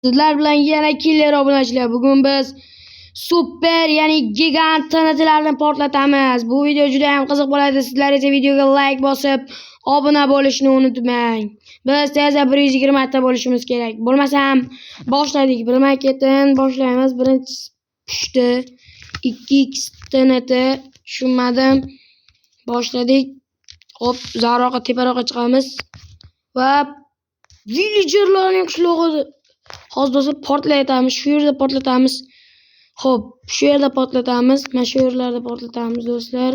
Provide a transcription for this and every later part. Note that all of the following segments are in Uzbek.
Sizlar bilan yana Killer obunachilar. Bugun biz super, ya'ni gigant TNTlarni portlatamiz. Bu video juda ham qiziq bo'ladi. Sizlar esa videoga like bosib, obuna bo'lishni unutmang. Biz tezda 120 ta bo'lishimiz kerak. Bo'lmasam boshladik. Bilmay ketin boshlaymiz. Birinchisi pushti. 2x TNT tushunmadim. Boshladik. Hop, uzoqroqqa, teparoqqa chiqamiz. Va villagerlarning qishlog'i. Hozir do'stlar portlatamiz. Shu yerda portlatamiz. Xo'p, shu yerda portlatamiz. Mana shu yerlarda portlatamiz do'stlar.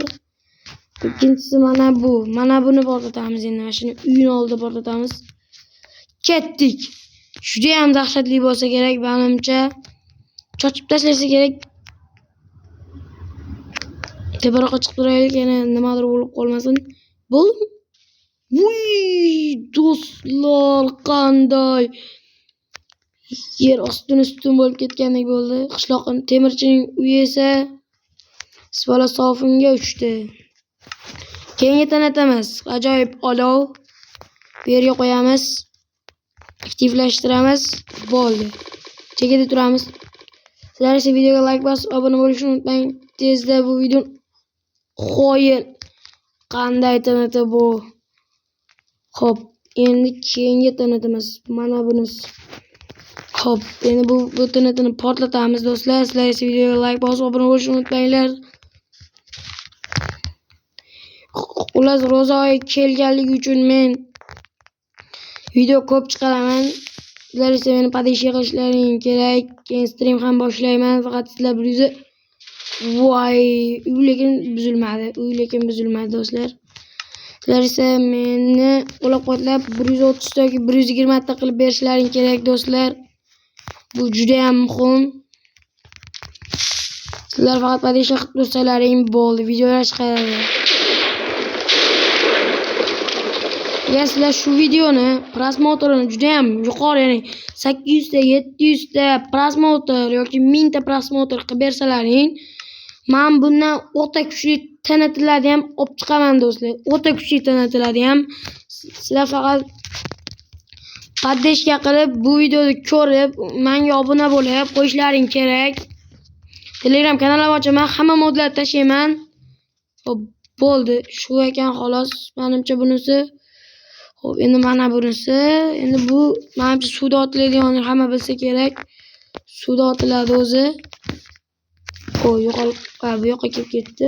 Ikkinchisi mana bu. Mana buni portlatamiz endi. Mana shuni uyni oldida portlatamiz. Ketdik. Juda ham dahshatli bo'lsa kerak, menimcha. Chochib tashlasa kerak. Teparoqqa chiqib turaylik, yana nimadir bo'lib qolmasin. Bo'ldimi? Vuy, do'stlar, qanday yer ostini ustun bo'lib ketgandek bo'ldi. Qishloqim temirchining uyi esa sofinga uchdi. Keyingi TNTimiz ajoyib olov. Bu yerga qo'yamiz. Aktivlashtiramiz. Bo'ldi. Chekida turamiz. Sizlar esa videoga like bosib, obuna bo'lishni unutmang. Tezda bu video qo'yil. Qanday TNT bu? Xo'p, endi keyingi TNTimiz mana bunisi. Xo'p, endi bu TNTni portlatamiz do'stlar. Sizlar esa videoga like bosib, obuna bo'lishni unutmanglar. Xullas, ro'za oyi kelganligi uchun men video ko'p chiqaraman. Sizlar esa meni подписка qilishlaring kerak. Keyin stream ham boshlayman. Faqat sizlar bir yuzi voy, uy lekin buzilmadi. Uy lekin buzilmadi do'stlar. Sizlar esa meni qo'llab-quvvatlab 130 ta yoki 120 ta qilib berishlaring kerak do'stlar. Bu juda ham muhim. Sizlar faqat подписка qilib tursalaring bo'ldi, videolar chiqadi. Agar sizlar shu videoni prosmotrini juda ham yuqori, ya'ni 800 ta, 700 ta prosmotr yoki 1000 ta prosmotr qilib bersalaring, men bundan o'ta kuchli TNTlarni ham olib chiqaman do'stlar. O'ta kuchli TNTlarni ham sizlar faqat подписка qilib, bu videoni ko'rib, menga obuna bo'lib qo'yishlaring kerak. Telegram kanalim ochaman, hamma modlarni tashlayman. Xo'p, bo'ldi. Shu ekan xolos. Menimcha bunisi. Xo'p, endi mana bunisi. Endi bu menimcha suvda otiladigan, hamma bilsa kerak. Suvda otiladi o'zi. Qo'y, yo'qolib, bu yoqqa kelib ketdi.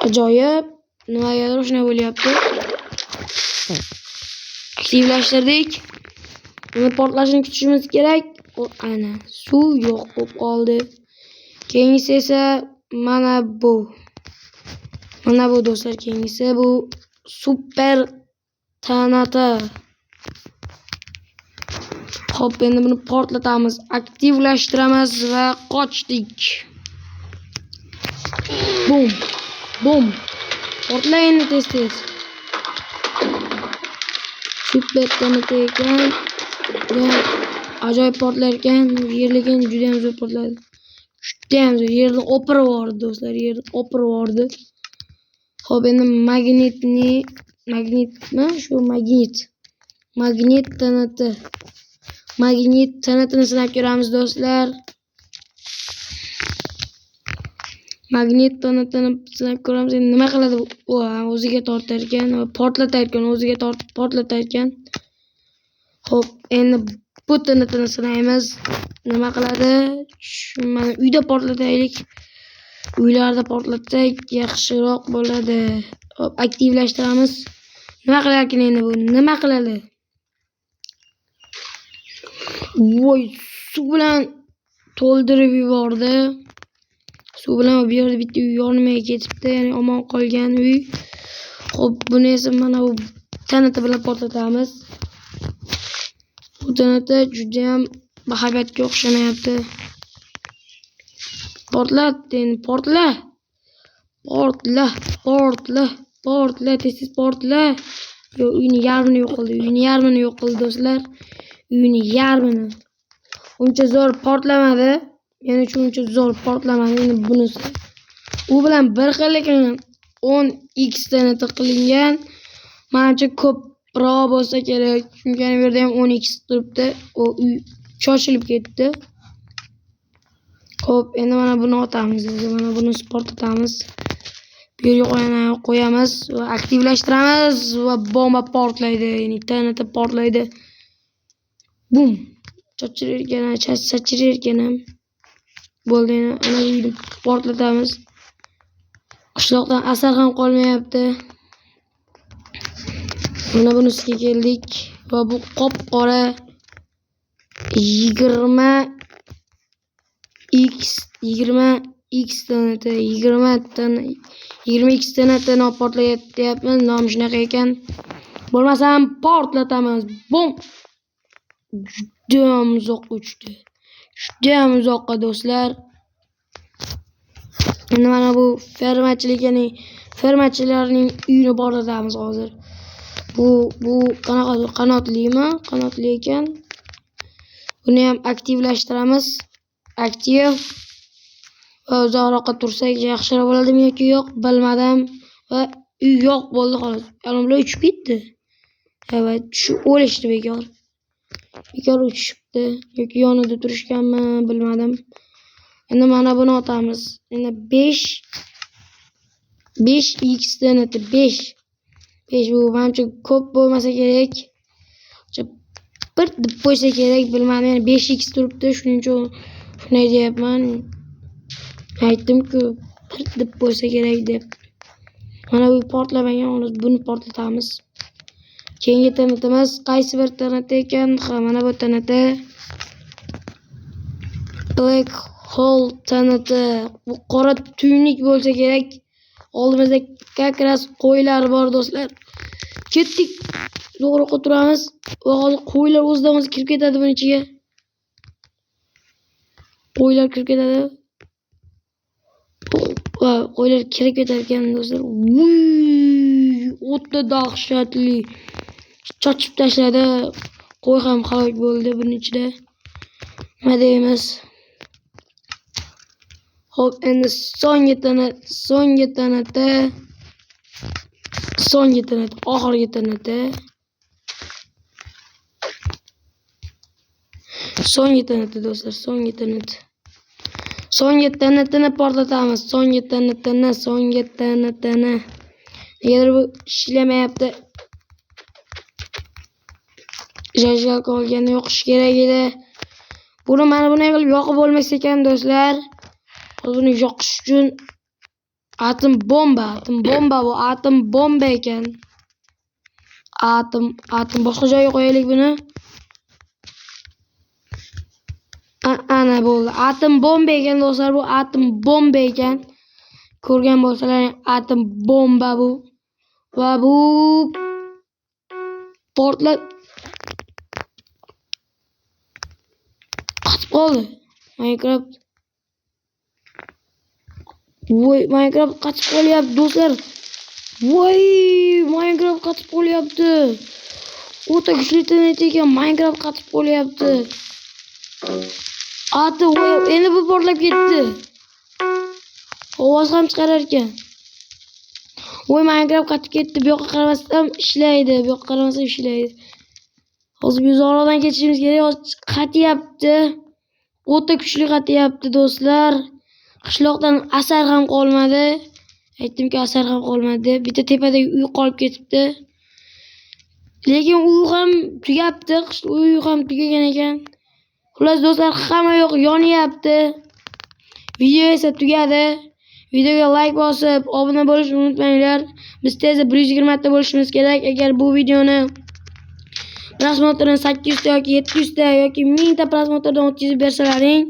Ajoyib. Nimagadir shunday bo'lyapti. Aktivlashtirdik. Uni portlashini kutishimiz kerak. Ana, suv yo'q bo'lib qoldi. Keyingisi esa mana bu. Mana bu do'stlar, keyingisi bu super TNT. Xo'p, endi buni portlatamiz, aktivlashtiramiz va qochdik. Bum. Bum. Portla endi tez-tez. Super TNT ekan. Ajoyib portlar ekan. Yer lekin juda ham zo'r portladi. Juda ham zo'r. Yerni o'pirib yubordi do'stlar, yerni o'pirib yubordi. Xo'p, endi magnitni, magnitmi? Shu magnit. Magnit TNT. Magnit TNTni sinab ko'ramiz do'stlar. Magnit TNTni sinab ko'ramiz. Endi nima qiladi bu? O'ziga tortar ekan, portlatar ekan, o'ziga tortib portlatar ekan. Xo'p, endi bu TNTni sinaymiz. Nima qiladi? Shu mana uyda portlataylik. Uylarda portlatsak yaxshiroq bo'ladi. Xo'p, aktivlashtiramiz. Nima qilar ekan endi bu? Nima qiladi? Voy, suv bilan to'ldirib yubordi. Suv bilan bu yerda bitta uy yonmay ketibdi, ya'ni omon qolgan uy. Xo'p, buni esa mana bu TNT bilan portlatamiz. Bu TNT juda ham bahobatga o'xshamayapti. Portlat, endi portla. Portla, portla, portla, tez-tez portla. Yo'q, uyni yarmini yo'q qildi, uyni yarmini yo'q qildi do'stlar. Uyni yarmini. Uncha zo'r portlamadi. Men uchun uncha zo'r portlamadi. Endi bunisi. U bilan bir xil, lekin 10x TNT qilingan. Manimcha ko'proq bo'lsa kerak. Chunki bu yerda ham 10x turibdi. U uy shoshilib ketdi. Xo'p, endi mana buni otamiz. Mana buni portlatamiz. Bu yerga qo'yamiz va aktivlashtiramiz va bomba portlaydi, ya'ni TNT portlaydi. Bum. Sachirar ekan. Bo'ldi, endi ana uyni portlatamiz. Qishloqdan asar ham qolmayapti. Mana bunisiga keldik va bu qop-qora 20x TNT, 20x TNTni portlatyapmiz. Nomi shunaqa ekan. Bo'lmasam portlatamiz. Bum. Judayam uzoqqa uchdi. Judayam uzoqqa do'stlar. Endi mana bu fermachilik, ya'ni fermachilarning uyini portlatamiz hozir. Bu qanaqadir qanotlimi? Qanotli ekan. Buni ham aktivlashtiramiz. Aktiv. Va uzoqroqqa tursak yaxshiroq bo'ladimi yoki yo'q bilmadim. Va uy yo'q bo'ldi xolos. Ana bular uchib ketdi. Evet, shu o'lishdi bekor. Bekor uchishibdi yoki yonida turishganmi bilmadim. Endi mana buni otamiz. Endi 5x TNT 5. 5 bu manimcha ko'p bo'lmasa kerak. Bir deb qo'ysa kerak, bilmadim. Yani 5x turibdi, shuning uchun shunday deyapman. Aytdim-ku, bir deb qo'ysa kerak deb. Mana bu portlamagan, hozir buni portlatamiz. Keyingi TNTimiz qaysi bir TNT ekan? Ha, mana bu TNT. Black Hole TNT. Bu qora tuynuk bo'lsa kerak. Oldimizda как раз qo'ylar bor do'stlar. Ketdik. To'g'riroqqa turamiz. Va hozir qo'ylar o'zidan o'zi kirib ketadi buning ichiga. Qo'ylar kirib ketadi. Va qo'ylar kirib ketar ekan do'stlar. O'ta dahshatli. Chochib tashladi. Qo'y ham halok bo'ldi buning ichida. Nima deymiz? Xo'p, endi so'nggi TNT, so'nggi TNT, oxirgi TNT. So'nggi TNT do'stlar, so'nggi TNT. So'nggi TNTni portlatamiz. So'nggi TNTni, so'nggi TNTni. Negadir bu ishlamayapti. Jajjalka olganda yoqish kerak edi. Buni mana bunday qilib yoqib bo'lmas ekan do'stlar. Hozir buni yoqish uchun atom bomba, atom bomba bu atom bomba ekan. Atom boshqa joyga qo'yaylik buni. Ana bo'ldi. Atom bomba ekan do'stlar, bu atom bomba ekan. Ko'rgan bo'lsalar atom bomba bu. Va bu portlab qotib qoldi. Minecraft. Voy, Minecraft qotib qolyapti do'stlar. Voy, Minecraft qotib qolyapti. O'ta kuchli TNT ekan, Minecraft qotib qolyapti. Ati, voy, endi bu portlab ketdi. Ovoz ham chiqarar ekan. Voy, Minecraft qotib ketdi. Bu yoqqa qaramasdan ishlaydi, bu yoqqa qaramasdan ishlaydi. Hozir biz oradan kechishimiz kerak. Hozir qatyapti. O'ta kuchli qatyapti do'stlar. Qishloqdan asar ham qolmadi. Aytdimki, asar ham qolmadi deb. Bitta tepadagi uy qolib ketibdi. Lekin uy ham tugabdi. Uy ham tugagan ekan. Xullas do'stlar, hamma yoq yonyapti. Video esa tugadi. Videoga like bosib, obuna bo'lishni unutmanglar. Biz tezda 120 ta bo'lishimiz kerak. Agar bu videoni prosmotrni 800 ta yoki 700 ta yoki 1000 ta prosmotrdan o'tkazib bersalaring,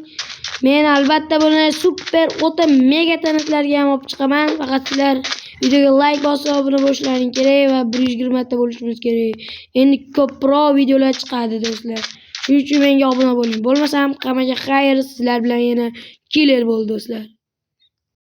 men albatta buni super o'ta mega TNTlarga ham olib chiqaman. Faqat sizlar videoga like bosib, obuna bo'lishlaring kerak va 120 ta bo'lishimiz kerak. Endi ko'proq videolar chiqadi do'stlar. Shuning uchun menga obuna bo'ling. Bo'lmasam hammaga xayr, sizlar bilan yana kelar bo'ldi do'stlar.